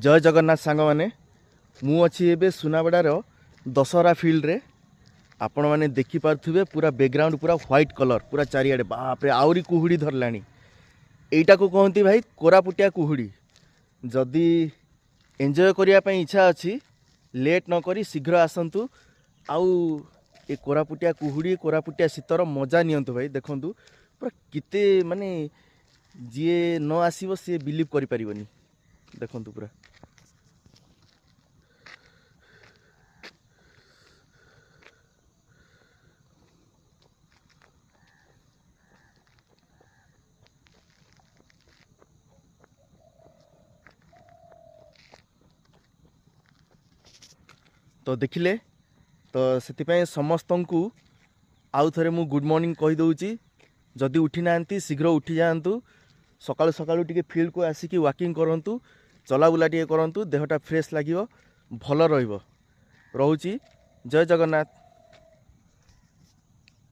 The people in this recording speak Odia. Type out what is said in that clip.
ଜୟ ଜଗନ୍ନାଥ ସାଙ୍ଗମାନେ, ମୁଁ ଅଛି ଏବେ ସୁନାବେଡ଼ାର ଦଶହରା ଫିଲ୍ଡରେ। ଆପଣମାନେ ଦେଖିପାରୁଥିବେ ପୁରା ବ୍ୟାକଗ୍ରାଉଣ୍ଡ ପୁରା ହ୍ୱାଇଟ୍ କଲର୍, ପୁରା ଚାରିଆଡ଼େ। ବାପରେ, ଆହୁରି କୁହୁଡ଼ି ଧରିଲାଣି। ଏଇଟାକୁ କହନ୍ତି ଭାଇ କୋରାପୁଟିଆ କୁହୁଡ଼ି। ଯଦି ଏନ୍ଜୟ କରିବା ପାଇଁ ଇଚ୍ଛା ଅଛି, ଲେଟ୍ ନ କରି ଶୀଘ୍ର ଆସନ୍ତୁ ଆଉ ଏ କୋରାପୁଟିଆ କୁହୁଡ଼ି, କୋରାପୁଟିଆ ଶୀତର ମଜା ନିଅନ୍ତୁ ଭାଇ। ଦେଖନ୍ତୁ ପୁରା କେତେ, ମାନେ ଯିଏ ନ ଆସିବ ସିଏ ବିଲିଭ୍ କରିପାରିବନି। ଦେଖନ୍ତୁ ପୁରା। ତ ଦେଖିଲେ ତ, ସେଥିପାଇଁ ସମସ୍ତଙ୍କୁ ଆଉ ଥରେ ମୁଁ ଗୁଡ଼୍ ମର୍ଣ୍ଣିଂ କହିଦେଉଛି। ଯଦି ଉଠିନାହାନ୍ତି, ଶୀଘ୍ର ଉଠିଯାଆନ୍ତୁ। ସକାଳୁ ସକାଳୁ ଟିକେ ଫିଲ୍ଡକୁ ଆସିକି ୱାକିଂ କରନ୍ତୁ, ଚଲାବୁଲା ଟିକେ କରନ୍ତୁ, ଦେହଟା ଫ୍ରେଶ୍ ଲାଗିବ, ଭଲ ରହିବ। ରହୁଛି, ଜୟ ଜଗନ୍ନାଥ।